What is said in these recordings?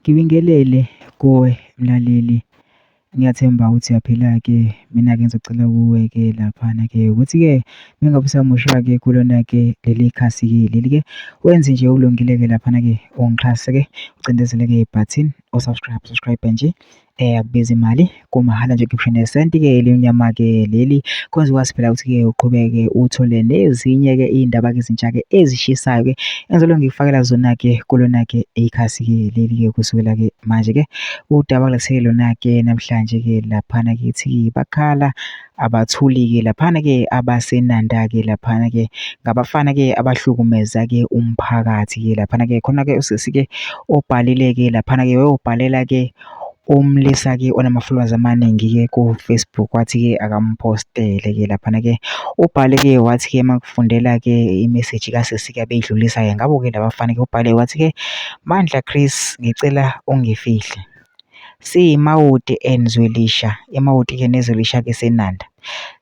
Ngibingelele kuwe mlaleli, ngiyathemba ukuthi uyaphila-ke. Mina-ke ngizocela kuwe-ke laphana-ke ukuthi-ke uma ngabe usamusha-ke kulona-ke leli khasi-ke leli-ke, wenze nje okulungile-ke laphana-ke ungixhase-ke, ucindezele-ke ibhathini u-subscribe, subscribe nje akubizi imali kumahhala nje ngisho nesenti-ke elimnyama-ke leli kwenza ukwazi phela ukuthi-ke uqhubeke uthole nezinye-ke iy'ndaba-ke ezintsha-ke ezishisayo-ke engizobe ngikufakela zona-ke kulona-ke ikhasi-ke leli-ke kusukela-ke manje-ke. Udaba ngilethele lona-ke namhlanje-ke laphana kithi bakhala abathuli-ke laphana-ke abaseNanda-ke laphana-ke ngabafana-ke abahlukumeza-ke umphakathi-ke laphana-ke khona-ke usisi-ke obhalile-ke laphana-ke wayobhalela-ke umlisa-ke onama-followers amaningi-ke ku-Facebook wathi-ke akamphostele-ke laphana-ke. Ubhale-ke wathi-ke makufundela-ke imeseji kasisi-ke abeyidlulisa-ke ngabo-ke labafana-ke ubhale wathi-ke, Mandla Chris ngicela ungifihle. Siyimawoti and Zwelisha, iMawoti-ke neZwelisha-ke seNanda.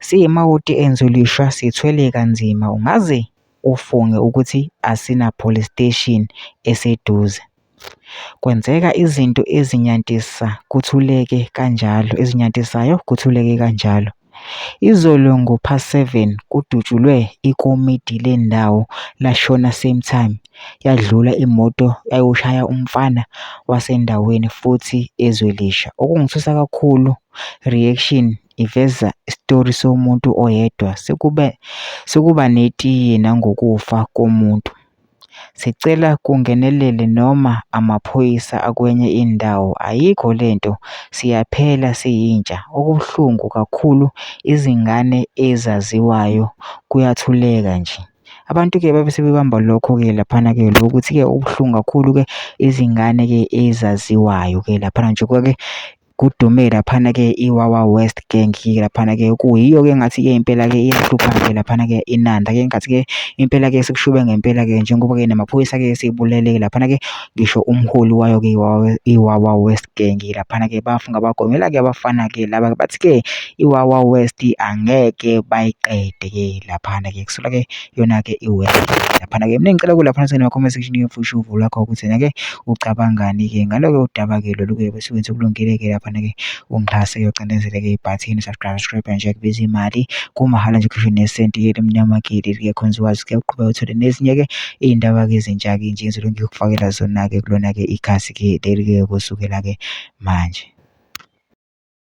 Siyimawoti and Zwelisha sithwele kanzima ungaze ufunge ukuthi asina police station eseduze. Kwenzeka izinto ezinyantisa kuthuleke kanjalo, ezinyantisayo kuthuleke kanjalo. Izolo ngo-7:30 kudutshulwe ikomidi lendawo lashona same time yadlula imoto yayoshaya umfana wasendaweni futhi eZwelisha. Okungithusa kakhulu reaction iveza isitori somuntu oyedwa sekube sekuba netiye nangokufa komuntu. Sicela kungenelele noma amaphoyisa akwenye indawo ayikho lento siyaphela siyintsha. Okubuhlungu kakhulu izingane ezaziwayo kuyathuleka nje. Abantu-ke babe sebebamba lokho-ke laphana-ke lokuthi-ke okubuhlungu kakhulu-ke izingane-ke ezaziwayo-ke laphana njengoba-ke kudume laphana-ke iWawa West Gang-ke laphana-ke kuyiyo-ke engathi-ke impela-ke iyahlupha-ke laphana-ke iNanda-ke engathi-ke impela-ke sekushube ngempela-ke njengoba-ke namaphoyisa-ke esebulele laphana-ke ngisho umholi wayo-ke iWawa West Gang laphana-ke bafunga bagomela-ke abafana-ke laba bathi-ke iWawa West angeke bayiqede-ke laphana-ke kusuka-ke yona-ke i-West laphana-ke. Mina ngicela kulaphana sena comment section yofusha uvo lwakho ukuthi wena-ke ucabangani-ke ngalo-ke udaba-ke lolu-ke bese wenza okulungile-ke laphana-ke ungixhase-ke ucindezele-ke ibhathini subscribe subscribe nje kubiza imali kumahhala nje khishwe nesenti-ke elimnyama-ke leli-ke khona uzokwazi-ke uqhubeke uthole nezinye-ke iy'ndaba-ke ezintsha-ke nje engizobe ngikufakela zona-ke kulona-ke ikhasi-ke leli-ke kusukela-ke manje.